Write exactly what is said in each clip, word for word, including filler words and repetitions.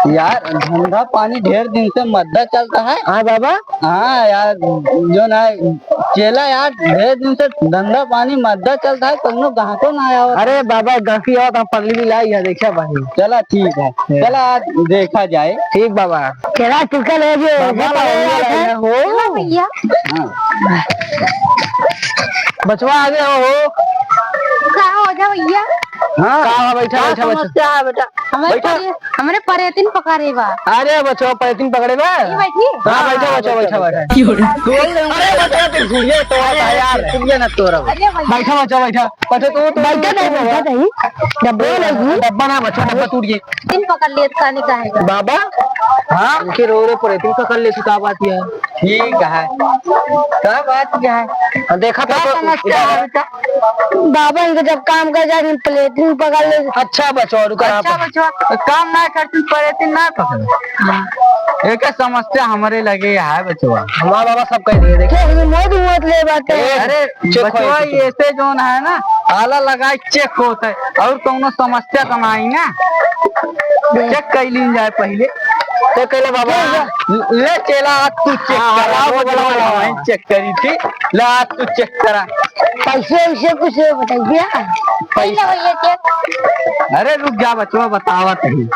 यार, धंधा पानी ढेर दिन से मद्दा चलता है। हाँ बाबा। हाँ यार, जो ना चेला यार, ढेर दिन से धंधा पानी मद्दा चलता है, कौनो गाहको ना आया हो। अरे बाबा, गाहकी आवत, हम पगली भी लाई है, देखा भाई। चला ठीक है, हाँ। चला आज देखा जाए। ठीक बाबा। चला चुका ले जो बाबा, बाबा, बाबा, बाबा, हो। चला भैया। हाँ। बचवा आ गया हो। का हो जा भैया? हाँ। का हो, बैठा, का बैठा, बैठा। समस्या है बेटा? हमरे बैठा। परे-, हमरे परेतिन पकड़े बा। अरे बचवा, परेतिन पकड़े बा? ये बैठी? हाँ, बैठा, हाँ, बैठा, बैठा, बैठा, बैठा। बैठा। अरे बचवा, तू घुड़िया तो आता है यार। घुड़िया ना तोरा। अरे भैया। बैठा बचवा, बैठा। बैठा तू, तू, बैठा तू, नहीं, तू। बैठा नहीं। डब्बा नहीं। डब्बा ना बचवा, डब्बा टूट गई। परेतिन पकड़ लेत कानी काहे का? बाबा, हाँ? इनके रो रो परेतिन पकड़ लेत, का बात है? ठीक है। का बात क्या है? हाँ, देखा तो का तो समस्या है बेटा? बाबा, इनके जब काम कर जाए, परेतिन पकड़ ले। अच्छा बचवा, रुका। अच्छा बचवा, काम ना करती, परेतिन ना पकड़। हाँ। एक समस्या हमरे लगे है बचवा। हमारा बाबा सब कह दिए, देखिए। के मौत मौत ले बाटे। ए, अरे, check बचवा, होई, check। ऐसे जोन है ना, आला लगाई check होत है, और कौनो समस्या तो नहीं ना? देख। Check कर लीन जाए पहले। तो कहले बाबा, ले चेला, आज तू check हाँ, करा, हाँ, वो बोला, बोला, बोला, बोला। वहीं check करी थी, ले आज तू check करा। पैसे वैसे कुछ बताइए। पैसा। भैया check। अरे रुक जा बचवा, बतावत ही।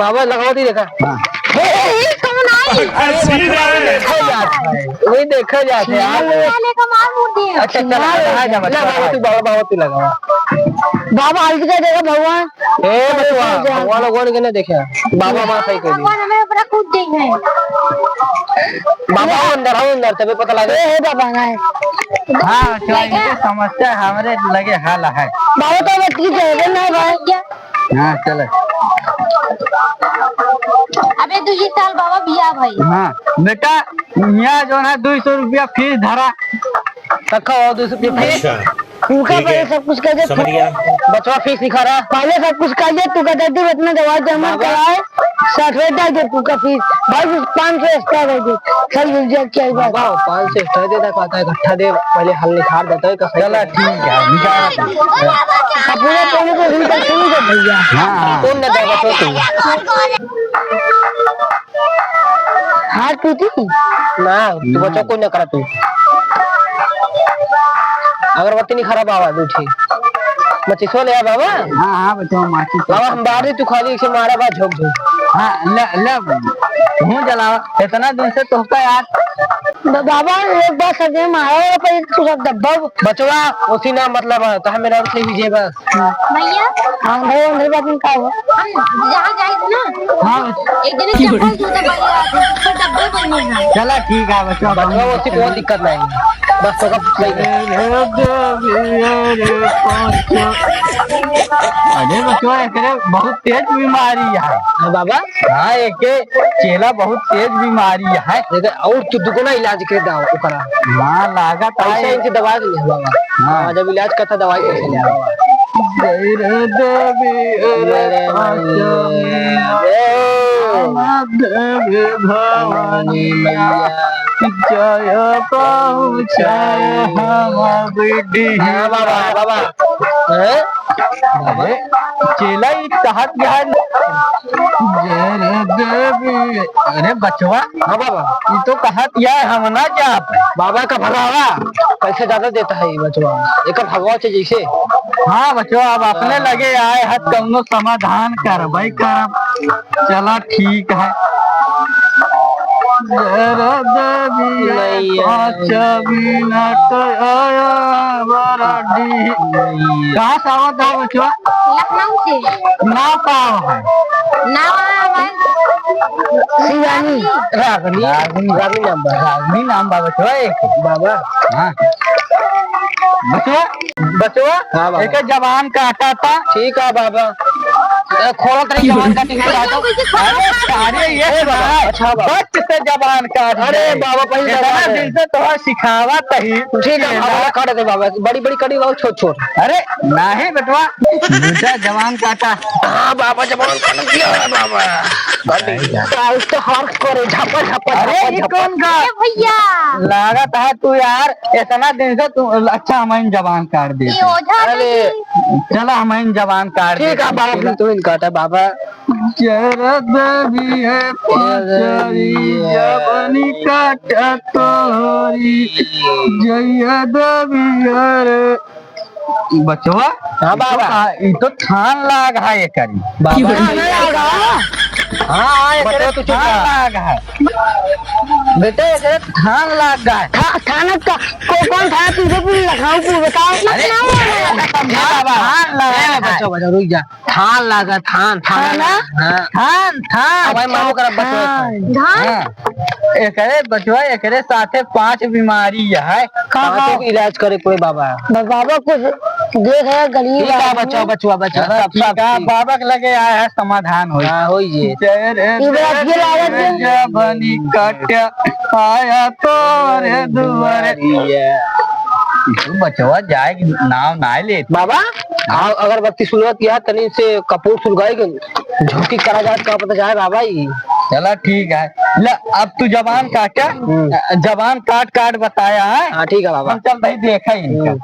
बाबा लगाओ दी देखा। हाँ। ए, ए, कौन आई? अरे, सीधा है। देखा जात है। वही देखा जात है। मार लगा लेकर मार मुड़ दिए। अच्छा, चल, लगा जा, लगा, लगा, तू बाबा, बाबा, तू लगा। बाबा, हल्दी का देखा भगवान। ए, बचवा, भगवान लोगन के ना देखे। बाबा, माँ सही कह दी। भगवान हमें अपना खुद देंगे। बाबा, आओ अंदर, आओ अंदर, तभी पता लगे। ए, हे बाबा, ना है। हाँ, बचवा, इनके समस्या हमरे लगे हल है। बाबा, तो बच्ची कह दे ना भाई। हाँ, चले। अबे, दुई साल बाबा बियाह भई। हाँ, बेटा, यहाँ जो है, दुई सौ रुपया फीस धरा। रखा हो, दुई सौ रुपया फीस। अच्छा, उनका ठीक पहले है। सब कुछ कर दे। समझ गया। बचवा फीस लिखा रहा। पहले सब कुछ कर दे, तू कहता तू इतना दवा जमा बाबा। कराए। साठ रुपया दे तू का फीस, भाई, पाँच सौ extra दे दे। चल, रुक जा, क्या ही बात। बाबा, पाँच सौ extra दे दे, कहता है, इकट्ठा दे, पहले हल निखार देता है, कसम चला, से। ठीक है, निखार। अपने पहले को ही करते नहीं दे भैया। हाँ, हाँ। कौन ना देगा, तो तू। हाथ टूटी? ना, तू बच्चा कोई ना करा तू। अगरबत्ती नहीं खराब आवा, दू ठी। मचिसवा ले आ बाबा। हाँ, हाँ, बच्चा, माचिस। बाबा, हम बाहर ही तू खाली इसे मारा बा, झोंक झोंक। हाँ, ले, ले, हूँ जलावा। इतना दिन से तोहका यार। ब-, बाबा, एक बार सजे मारा, पर तू सब डब्बा। बचवा, उसी ना मतलब है, तो हमें ना उठे लीजिए बस। भैया। हाँ, भैया, अंदर बात में का हुआ? हम जहाँ जाए थे ना, हाँ। एक जने चप्पल जूता पहने रहा था, उसको डब्बे पहने हैं। चला, ठीक है, बच्चा, बच्चा, वो उससे कोई दिक्कत नहीं। बस तो कब सही है। अरे बच्चा, एकरे बहुत तेज बीमारी है। हाँ, बाबा। हाँ, एके चेला बहुत तेज बीमारी है। लेकिन और तू दुगुना इलाज कर दाओ ओकरा। हाँ, लागत पैसा है। इनसे दवा के ले बाबा। हाँ। हाँ, जब इलाज करता दवाई कैसे ले आओ? जय रे देवी, अरे अरे पाँचों मैया। मैया। देवी भवानी मैया। जय पहुँचाए हम बिटिया। हाँ, बाबा, बाबा। हैं? अरे, चेला ई कहत यार, अरे देवी, अरे बचवा। हाँ बाबा। ई तो कहत यार हम ना जाब। बाबा का भगावा, पैसा ज्यादा देता है ये बचवा। एकर भगावा चाहिए जैसे। हाँ बचवा, अब अपने हाँ। लगे आए हत, कौनो समाधान करबै करब। चला ठीक है। जरा देवी मैया। पाँच मिनट आया बराडी। मैया। कहाँ से आवत है बचवा? लखनऊ से। नाव का है? नाव है शिवानी। रागनी। रागनी। रागनी नाम बा। रागनी नाम बा बचवा एक। बाबा। हाँ। बचवा? बचवा? हाँ बाबा। एक जबान काटा था। ठीक है बाबा। ए, खोलत रही जबान काटी के काटो। अरे, अरे, ये ए बाबा, सुना। अच्छा बाबा। बच से जबान काट अरे दे। बाबा, पहले इतना दबा दे। दिन से तोहर सिखावत ही। ठीक है, बाबा, काट दे बाबा। बड़ी, बड़ी कड़ी बाबा, छोट, छोट। अरे, नाही बेटवा, दूसरा जबान काटा। हाँ बाबा, जबान काट दिया है बाबा। काल तो हर करे झपा, झपा, अरे, झपा, ये झपा। कौन गा-, ए भैया। लागत है तू यार, इतना दिन से तू, अच्छा, हमइन जबान काट देते। ये ओझा अरे, नहीं। चला, हमइन जबान काट ठीक है, देते। बाबा, तू ही काटा, बाबा। चरद भी है पचरी, जबनी काटा तोरी, जैद भी है रे। बचवा, हाँ, ई तो बाबा। का-, ई तो थान लाग है एकरी। बाबा, थान लाग है? हाँ, हाँ, एकरे बचवा, तू चुप थान रह। लाग है। बेटे, एकरे थान लाग है। था-, थानत का, को-, कौन थानत तुझे पूरी लखनऊ को बताओ। अरे, समझा बाबा। थान लाग ए, है। बचवा, बचवा, रुक जा। थान लागा, थान, थान। थाना? हाँ। थान, थान। अब भाई मामू करा बचवा है। थान। धान? हाँ। एकरे बचवा, एकरे साथे पांच बीमारी है। का, का? पांचों के इलाज करे कोई बाबा। ब-, बाबा कुछ देख है, गरीब ठीक है, आदमी। बचवा, बचवा, बचवा, चला, सब, ठीक सब है, ठीक। बाबा के लगे आया है, समाधान होई। हाँ, होई ये। तेरे ये बात ये लागत है। जबनी कट्या आया तोरे दुआरे। ये। तू बचवा जाए के नाव ना लेत। बाबा, हाँ, अगरबत्ती सुलगत या तनी से कपूर सुलगाई के झोंकी करा जात, का पता जाए बाबा ई। चला ठीक है, ले अब तू जबान काट, हम्म। जबान काट काट बताया है। हाँ, ठीक है बाबा। हम चल भाई देखा ही इनका। हम्म।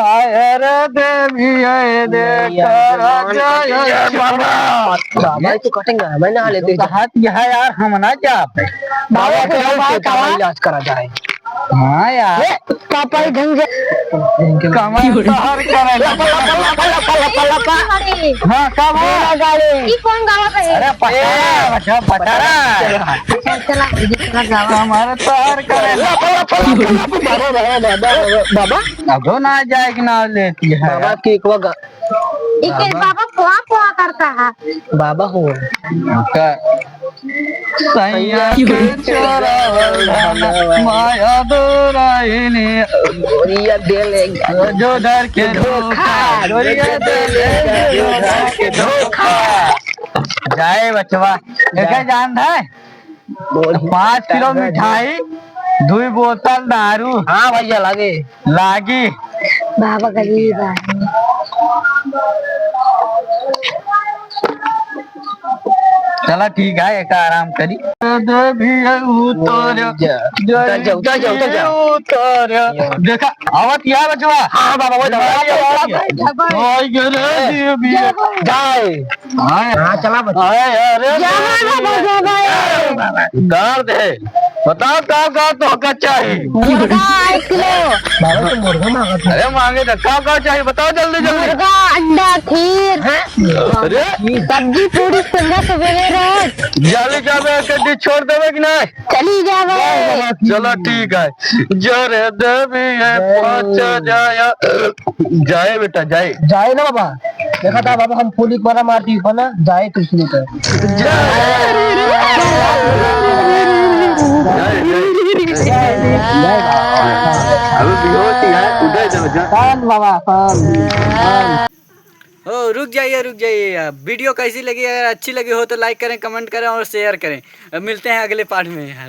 हाय रे देवी, हाय रे मैया, करा जबान जाए काट, बाबा। बाबा, ये तो कटेंगे, मैं नहा लेते हैं। हाथ यह है यार, हम ना जा पाए। बाबा, बाबा, को बाबा, बाबा, बाबा। इलाज करा जाए। हाँ यार। ए, पापा ही ढंग से। कमर तोहर करे। लपा, लपा, लपा। अरे। हाँ, का बा? मेरा गाड़ी। ई कौन गावा पे है? अरे, पटारा, ए। बच्चा, पटारा। चल, चला, दीदी, चला गावा। कमर तोहर करे। लपा, लपा, लपा, लपा। बाबा, बाबा, बाबा, बाबा। अब ना जाए के नाव लेती है। बाबा की एक बार गा- इके बाबा। बाबा पोहा पोहा करता है। बाबा हो। का? सैया के चोरावल धनवा, माया दो राहिनी। गोरिया देले जो डर के धोखा, धोखा, गोरिया देले जो डर के धोखा। जाए बचवा, एका जान है? बोल। पाँच किलो मिठाई, दुई बोतल दारू। हाँ भैया, लागे। लागी। बाबा गरीब आदमी। चला ठीक है, एका आराम करी। देवी उतर, जा, उतर जा, उतर जा, उतर जा। उतर। देखा, आवत या बचवा। हाँ, हाँ, बाबा, वो तो आवत या। ओए रे देवी। जाए। हाँ, हाँ, चला बच्चा। अरे, अरे, जावा बाबा, जावा। दर्द है। बताओ, का, का तोहका चाही? मुर्गा एक किलो। बाबा, तो मुर्गा मांगत है। अरे, मांगे तो का, का चाही? बताओ जल्दी, जल्दी। मुर्गा, अंडा, खीर। हैं? अरे। सब्जी, पूरी, संझा, सवेरे, रोज। जल्दी जाबे, एक डिश छोड़ देबे कि नहीं? चली जाबे। चलो, ठीक है। जरे देवी है, पहुंच जाया। जाए बेटा, जाए। जाए ना बाबा। देखा था बाबा, हम फूल एक बार मार दी, है ना? जाए तो इसलिए तो। जाए। जाए, जाए। अभी बेहोश ही है, उधर जाओ, जा। शांत बाबा, शांत, शांत। ओ, रुक जाइए, रुक जाइए। वीडियो कैसी लगी? अगर अच्छी लगी हो तो like करें, comment करें और share करें। अब मिलते हैं अगले part में।